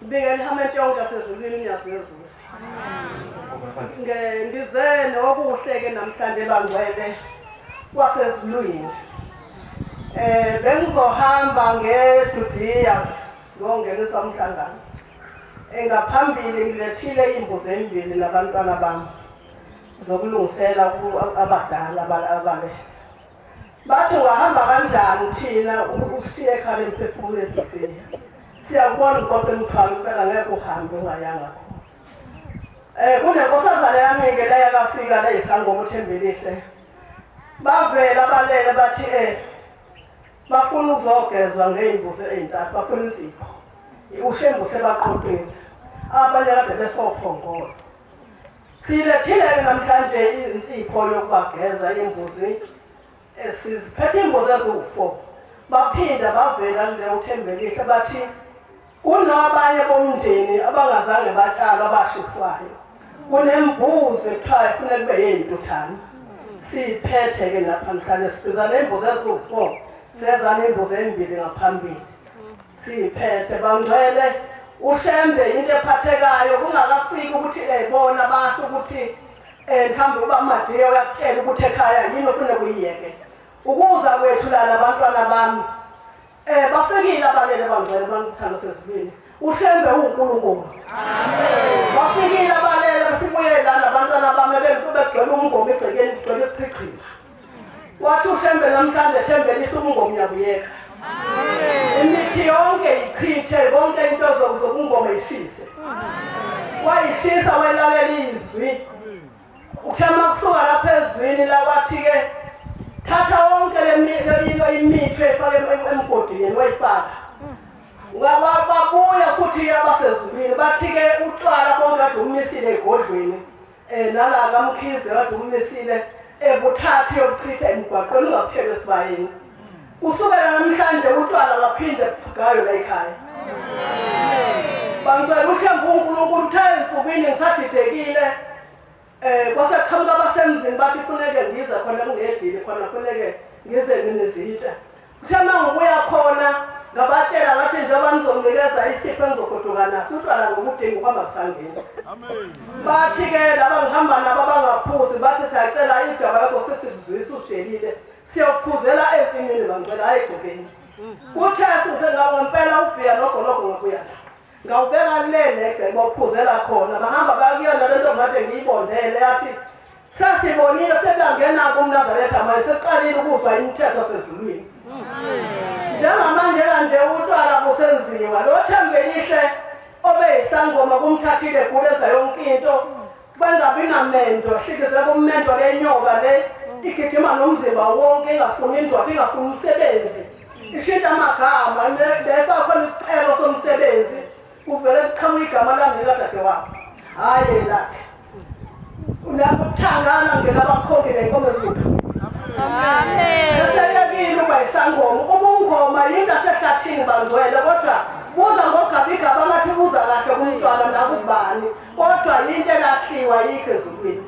Ngibingela ihamente yonke yasezulwini uNyazi lwezulu. Ngize nokuhle-ke namhlanje bangcwele kwasezulwini. Bengizohamba ngeJudiya ngiyongenisa umhlangano. Ngaphambili ngilethile iy'mbuzi ezimbili nabantwana bami zokulungisela abadala abale. Bathi ungahamba kanjani thina ushiye ekhaya lemphefumulo eJudiya. Siyakubona uqoqa imithwalo impela ngeke uhambe ungayanga khona. Kunenkosazana yami-ke la yakafika la isangoma uThembelihle. Bavela balele bathi bafuna ukuzogezwa ngey'mbuzi ey'ntathu, bafuna insipho. Ushembu sebaqoqile. Abanye kade besophongolo. Silethile-ke namhlanje insipho yokubageza imbuzi. Siziphethe imbuzi eziwu-4. Baphinda bavela kule uThembelihle bathi kunabanye bomndeni abangazange batshalwa abashiswayo. Kunembuzi ekuthiwa ifuneka kube yey'ntuthane. Siyiphethe-ke lapha namhlanje sibiza nembuzi eziwu-4. Seza nembuzi ezimbili ngaphambili. Siyiphethe bangcwele uShembe into ephathekayo kungakafiki ukuthi bona basho ukuthi mhlawumbe uba Madiya uyakutshela ukuthi ekhaya yini ofuna kuyiyeke. Ukuza kwethu lana abantwana bami bafikile abalele bangcwele bangithanda sezulwini. uShembe uNkulunkulu. Amen. Bafikile abalele besibuye lana abantwana bami begcwele umngoma egcekeni kugcwele ukuchichima. Wathi uShembe namhlanje Thembe lihle umngoma uyabuyeka. Amen. Imithi yonke ichithe konke into zokungoma ishise. Wayishisa welalela izwi. Uthe makusuka lapha ezwini la wathi-ke thatha wonke le imithi uyifake emgodini wayifaka. Babuya futhi abasezulwini bathi-ke utshwala bonke kade umisile egodlweni nala kaMkhize kade umisile buthathe yokuchitha emgwaqweni ungakutheli esibayeni. Kusukela namhlanje utshwala ngaphinde ngayo la ekhaya. Bangicela uShembe uNkulunkulu uthe ensukwini ngisadidekile kwase kuqhamuka abasemzini bathi funeke ngize khona kungedili khona funeke ngize nginizitsha. Kuthe uma ngibuya khona ngabatshela ngathi njengoba nizonginikeza isipho engizogoduka naso utshwala ngokudinga ukuhamba kusangena. Bathi-ke laba ngihamba nabo abangaphuzi bathi siyacela idaba lakho sesizwisa usitshelile siyokuphuzela ensimini bangcwele hhayi egcekeni. Kuthe sisengangempela ubhiya nogologo ngabuya la. Ngawubeka le negceke bophuzela khona bahamba bakuyona lento ngathi ngiyibondele yathi sesibonile sebeyangena kumNazaretha manje sekuqalile ukuzwa imithetho sezulwini. Njengamanje kanje utshwala busenziwa lo Thembelihle obeyisangoma kumthathile egulenza yonke into bengabi namendo hlikize kumendo lenyoka le igijima nomzimba wonke ingafuni indoda ingafuni umsebenzi ishintsha amagama lefaka khona isicelo somsebenzi kuvele kuqhamuka igama lami likadadewabo hhayi lakhe unakuthangana ngena abakhongi nenkomo ezilutho. Amen. Eseyekile uba isangoma ubungoma yinto asehlathini bangcwele kodwa buza ngogabigaba ngathi buza kahle kumntwana nakubani kodwa yinto elahliwa yikho ezulwini.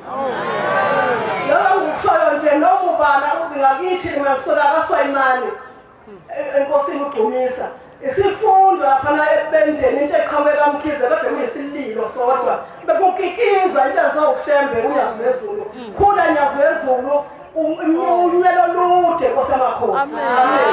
Lokho ngikushoyo nje noma ubani ngakithi mina ngisuka kaSwayimane enkosini uDumisa isifundo laphana ebendeni into eqhamuke kaMkhize kodwa kuyisililo sodwa bekukikizwa into enziwa uShembe uNyazi lwezulu. Khula Nyazi lwezulu unywelo lude Nkosi yamakhosi. Amen.